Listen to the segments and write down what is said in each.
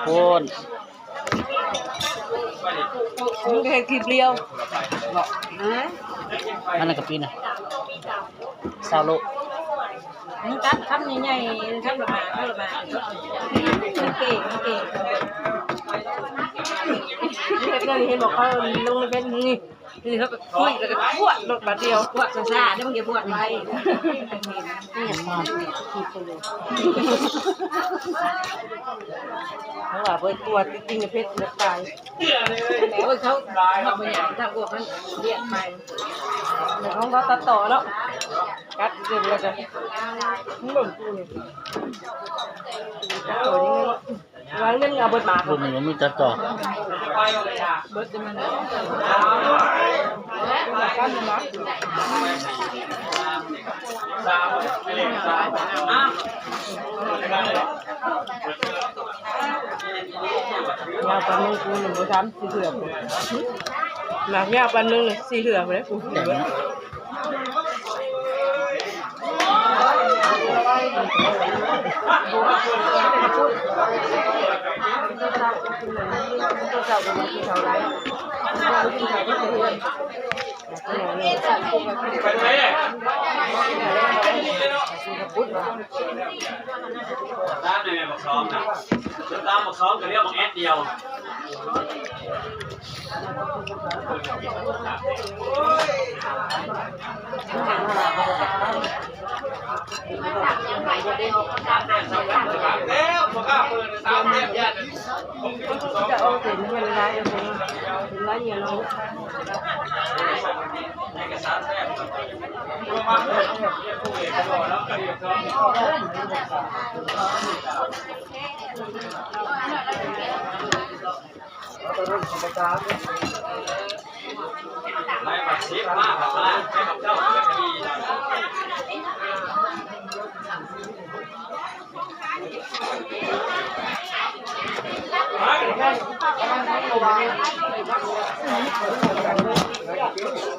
ໂອ້ຍ ມຶງເຮັດຄລິບລຽວເນາະ ມັນນະກະປີນະ ຊາວໂລ ມັນຕັດຄຳໃຫຍ່ໆ ຄຳລະບາດ ຄຳລະບາດ ມັນເກັ່ງ ມັນເກັ່ງ ເຮັດແນວນີ້ ເຫັນບໍ່ ເຂົາລົງໃນເຟສນີ້ ນີ້ເຂົາກໍຄຸຍ ແລ້ວກໍພວດລົດບາດດຽວ ພວດຊ້າໆ ແລ້ວມັນຈະພວດໄວ ເພາະວ່າເພິ່ນຕົວະຕິດຈິງເພັດເຫຼືອດຕາຍ ໂອ້ຍ ເຂົາເຮົາບໍ່ຢາກທາງພວກມັນວຽກໄປ ແຕ່ຂອງເຂົາຕັດຕໍ່ເນາະ ກັດເປັນແລ້ວກໍເບິ່ງກູນີ້ ຕັດຕໍ່ຍັງໄງວະ ວ່າເງິນເອົາເບິດມາ ບໍ່ມີ ບໍ່ມີຕັດຕໍ່ ເບິດມັນ ຍາວປານໜຶ່ງ ກູໜຶ່ງບໍ່ທັນ ຊິເຖື່ອ ໝາກຍາວປານໜຶ່ງ ຊິເຖື່ອ ຜູ້ໃດ ຕາມແມ່ບັກສອງນະ ຕາມບັກສອງກໍລຽວບັກແອດດຽວ ຈະເອົາເສັ້ນເພິ່ນຫຼາຍ ເພິ່ນຫຼາຍຢູ່ເນາະ ເອກະສານແຊບ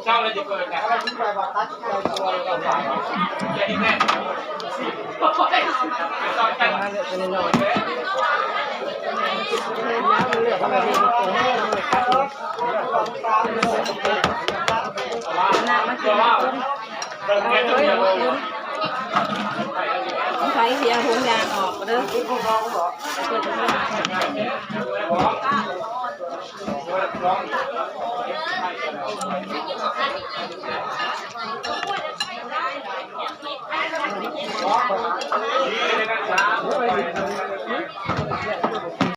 ເຈົ້າລະຈະເປີດນະ. ໃສ່ເສຍຫຸງຍາງອອກເດີ. ໂອ້ຍ